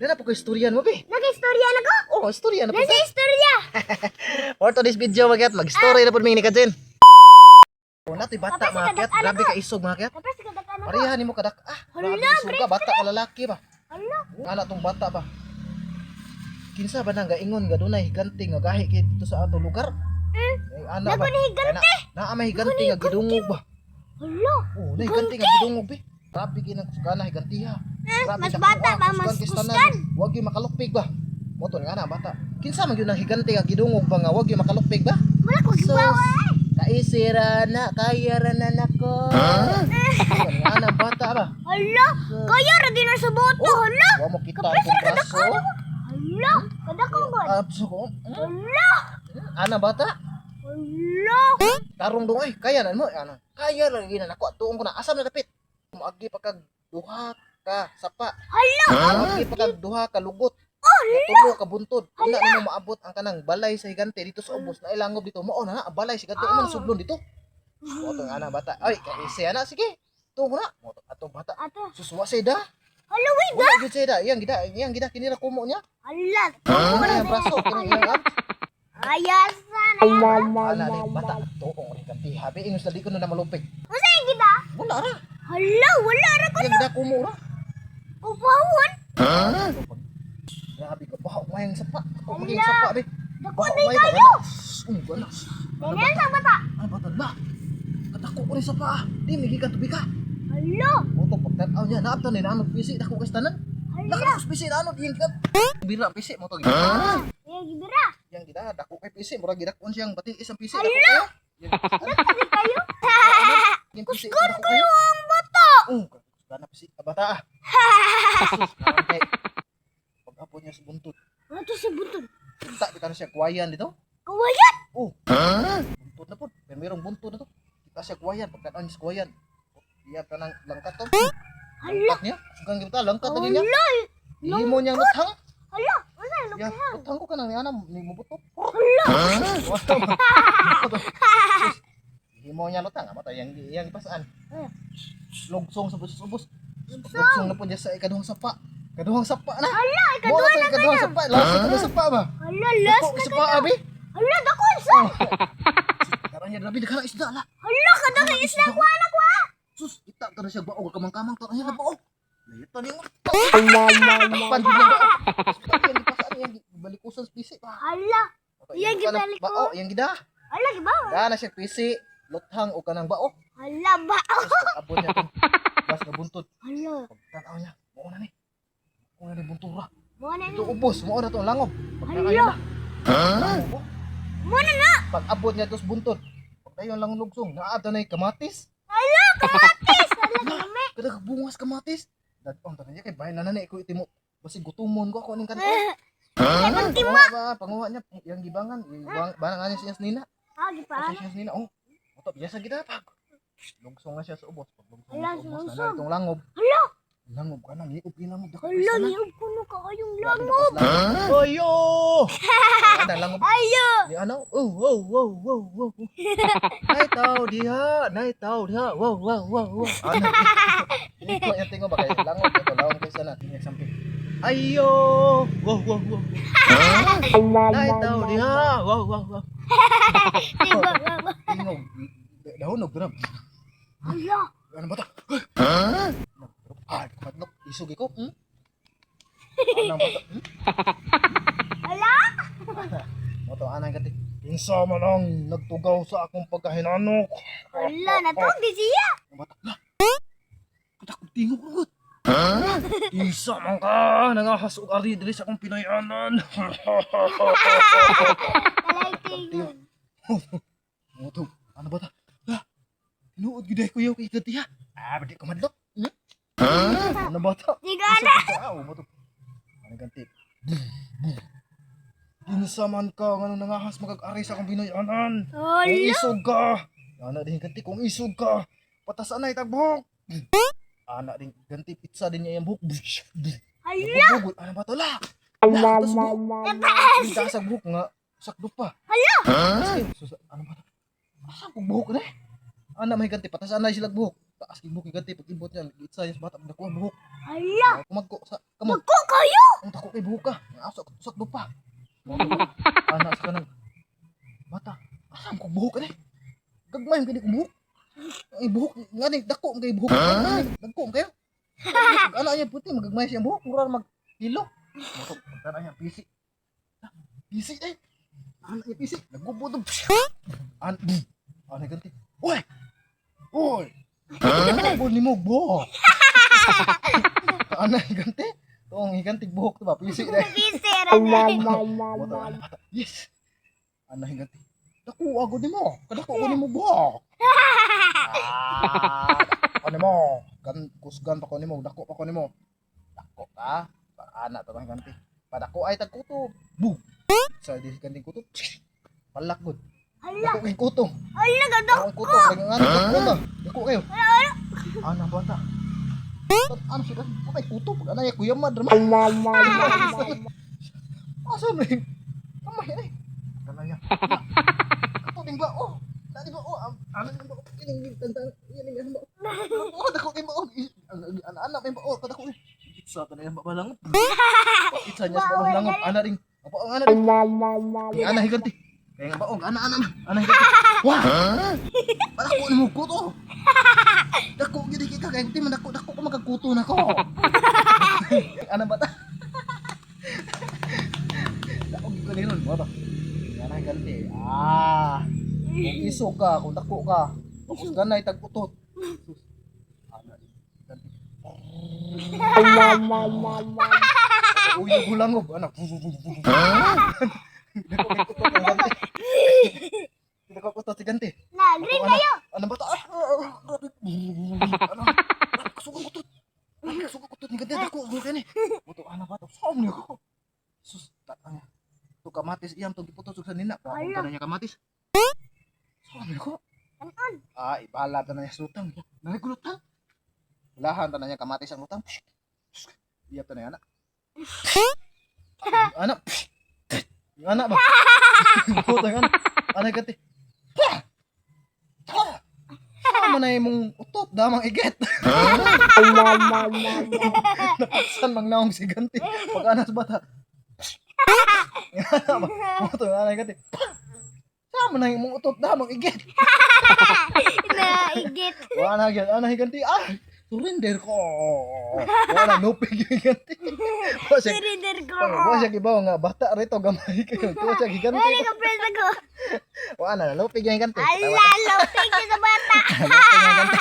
Naa po ko istorya mo be. Nag-istorya na ko. Oh, istorya na po. Nasa istorya. For today's video, mga kiyat, mag-story na po mi ni Kajin. Oh, natoy bata, Kapag sa mga kiyat, kadak-anak grabe ka isog, mga kiyat. Kapag sa kadak-anak ko. Pareha nimo kadak. Ah, Hala, grabe isog ka, bata ka lalaki ba. Hala. Ana tong bata ba. Kinsa ba nang gaingon nga dunay higante nga gahi kay dito sa atong lugar? Eh, ana ba? Dako ni higante. Na, naa may higante nga gidungog ba. Hala. Oh, na higante nga gidungog be. Grabe kay nang kusgana higantiha. Grabe Mas dako, bata ah, ba, mas kusgan kay tanan. kusgan. Wag gyud makalukpig ba. Mo to nga na bata. Kinsa man gyud nang higante nga gidungog ba nga wag gyud makalukpig ba? Wala ko gibawa eh. Kaisira na, kaya ra na nako. Huh? Ana bata ba? Hala. Kaya ra din sa boto. Hala. Wa mo kita ang braso. Hala. Kadako ko. Abso ko. Hala. Ana bata? Hala. Tarong dong ay, kaya na mo ana. Kaya ra gyud na nako, tuong ko na asam na dapit. Moagi pa kag duha ka sapa. Hala. Moagi pa kag duha ka lugot. Oh, tulo ka buntod. Una nimo maabot ang kanang balay sa higante dito sa ubos na ilangob dito. Mao na na ang balay sa higante man sublon dito. Mo to ana bata. Ay, kaisi ana, sige. Tuong ko na. Mo to atong bata. Ato. Suswa sa ida. Hala, wait. Wala gyud sa ida. Iyang gida, iyang gida kinira kumo niya. Hala. Ana ang braso kini iyang abs. Ayasan. Ayasan. Ana ni bata tuong ri ganti. Habi ingos na di ko na malupig. Unsa yung kita? Wala ra. Hala, wala ra ko. Iyang gida kumo ra. Upawon. Grabe ka bahaw mayang sapa. Ako maging sapa be. Dako Bahaw na may kayo. Gana. Ganyan sa bata. Ano ba la? Kadako ko ni sapa ah. Di migikan tubig ka. Hala. Moto pagtan-aw niya naabtan ni naanod pisi dako kay tanan. Hala. Naka pisi naanod iyang gikan. Bira pisi mo to gid. Yung gibira. Yang gida dako kay pisi murag gidakon siyang batiis ang pisi Hala! dako kayo. Dako kayo. Yang pisi dako kayo. Ang bata. Oh, gana pisi ka bata ah. Sus, grabe. Pag-apod niya sa buntod. Ano to sa buntod? Kita kita na siya kuwayan dito. Kawayan. Oh. Buntod na po. Pero mayroong buntod na to. Kita siya kuwayan. Pagkataon niya sa kuwayan. Iya ka ng langkat to. Hala. Langkat niya. Sugang kita, langkat na niya. Hala. Ihimo niyang lutang. Hala. Unsa yung Ya, lukhan? lutang ko ka nang niana. Ni mubuto. Hala. Ihimo niya lutang. Amata yang yang ipasaan. Eh. Lugsong sa ubos ubos. Lugsong na po niya sa ikaduhang sapa. Kaduhang sapa na. Hala, Mo ikaduha na na ikaduhang sapa. Last na sapa ba? Hala, last Dako na sapa abi. Hala, dako sa. Karon niya grabe daghan ang isda la. Hala, kadako isla ko anak ko. Sus, ita ka na siya baog kamang-kamang to niya baog. Layot na niyo. Takpan gid niya baog. Sus, yang gipasaan yang balikusan sa pisi. Hala. Yang gibalikos? Bao, yang gida. Hala, giba. Dana siya pisi, luthang o kanang bao. Hala, ba. Sus, pag-abot niya tong gas na buntod. Hala. Pagtanaw niya, mao na ni. Mao na ni buntura. Mo na ni. Ito ubos, mao na tong langob. Hala. Hala. Mo na na. Pag-abot niya tos buntod. Pagdayon lang lugsong, naa na kamatis. Hala, kamatis. Hala, kalami. Kada bungas kamatis. Dadong tanan niya kay bahin na na ko itimo. Basig gutumon ko ako ning kanto. Kay Panguha ba, panguha niya yang gibangan, ibang bangan niya siya nina. Ah, gipa. Kasi siya nina oh. Moto biasa gid pag. Lugsong na siya sa ubos. Pag lugsong Hala, na sa ubos lugsong. na itong langob. Hala. Langob ka nang liog langob dako. Hala, niog kuno ka kayong langob. Ayo. Ana langob. Ayo. Ni ano? Oh. Nay tao diha, nay tao diha. Wow. Ano? Iko yang tingo ba kay langob ito lawom kay sana tingak samping. Ayo. Wow. Nay tao diha. Wow. Diba? Tingog. Dahunog drum. Hala. Ano ba to? Ah, kumadlok. Isog ko. Ano ba to? Hala. Mo to anang gati. Kinsa man ang nagtugaw sa akong pagkahinanok. Hala, natog di siya. Ano ba to? Lah. Katakog tingog rugot. Kinsa man ka nangahas og ari diri sa akong Pinoyanan. Kalay tingog. Mo to. Ano ba ta? Lah. Tinuod gyud ko yaw kay gati ha. Ah, badi ko madlok. Ano ba to? Diga na. Mo to. Ano ganti? Kinsa man ka nganong nangahas magag-ari sa akong Pinoyanan. Kung Hala. isog ka. Ana din ganti kung isog ka. Patas anay tag buhok. Ana din ganti pizza din niya yung buhok. Hala. Bugod ana ba to la? La, tas buhok. Taas. Kita sa buhok nga sakdo pa. Hala. Sige, sus, ano ba to? Asa kong buhok na eh? Ana may ganti patas anay sila buhok. Taas kay buhok ganti pag ibot niya itsa yung bata dako ang buhok. Hala. Kumagko sa kamo. Dako kayo. Ang dako Buhok ka. Ang aso sa dupa. Mo to ba? Ana sa kanang bata. Asa ko buhok ani? Gagmay man kini kong buhok. Ay buhok ngani dako man kay buhok. Dako man kayo. Ana niya puti magagmay siyang buhok, mura mag hilo. Mo to pagtanaw niya pisi. Ah, pisi eh. Ana niya pisi, nagubo to. An ana ganti. Uy! Uy! Huh? ni mo buhok. Ana ganti. Tong higantig buhok to ba? Pisi na. Busy ra na. Mo to ana bata. Yes. Ana higanti. Dako ako ni mo. Kadako ko ni mo buhok. Ah, dako ni mo. Gan kusgan pa ko nimo, dako pa ko nimo. Dako ka. Ana to bang ganti. Padako ay tagkuto. Bu. Sa di ganting kuto. Palak gud. Hala. Dako kay kuto. Hala gado. Dako ang kuto. Kay nga dako ba? Dako kayo. Ana bata. Ano siya? Patay kuto. Pag ana ya kuya mad raman. Asa man? Kamay ay. Kana niya. Kato ding ba? Oh. Dali ba? Oh, ano ding ba? Kining tanda. Ining ano ba? Oh, dako kay ba? Oh, ana may ba? Oh, kadako. Itsa ta na yan ba lang. Itsa niya sa balong langob. Ana ring. Apo ang ana ring. Ana higanti. Kaya nga baong ana ana ana higanti. Wah! Padako ni mo kuto. Dako gid ka kay ti man dako dako ko magkakuto na ko. Ana ba ta? Dako gid ko ni ron mo ba? Ana higanti. Ah. Kung iso ka, kung dako ka, kung ganay tag-utot. Sus. Ana higanti. Uy, gulangob anak. Dako kay kuto ang ganti. Dako kuto si ganti. Na green kayo. Ano ba to? Ah, ah, ah, grabe. Ano? Kasugang kutot. Kasugang kutot ni ganti. Dako ko kani. Buto ana ba to? Saan niyo ko? Sus, tatang. To kamatis iyam to giputos og sa nina. Pa Ala. niya kamatis. Saan niyo ko? Kanon. Ah, ibala ta na niya sa lutang. Nagulutang. Ulahan ta na niya kamatis ang lutang. Iyap ta na niya, anak. Anak. Yung anak ba? Putang anak. Anak ganti. Sama na imong utot damang iget. Napaksan mang naong si ganti. Pag anas bata. Yung anak ba? Putang anak ganti. Sama na imong utot damang iget. Na igit. Wala gyud, ana higanti. Ah, surrender ko. Wala no pig higanti. Wa siya, Surrender ko. wa siya gibaw nga bata rito gamay kayo. Wa siya higanti. Wala ka press ako. Wala na, no pig higanti. Ala, lupig sa bata. Lupig higanti.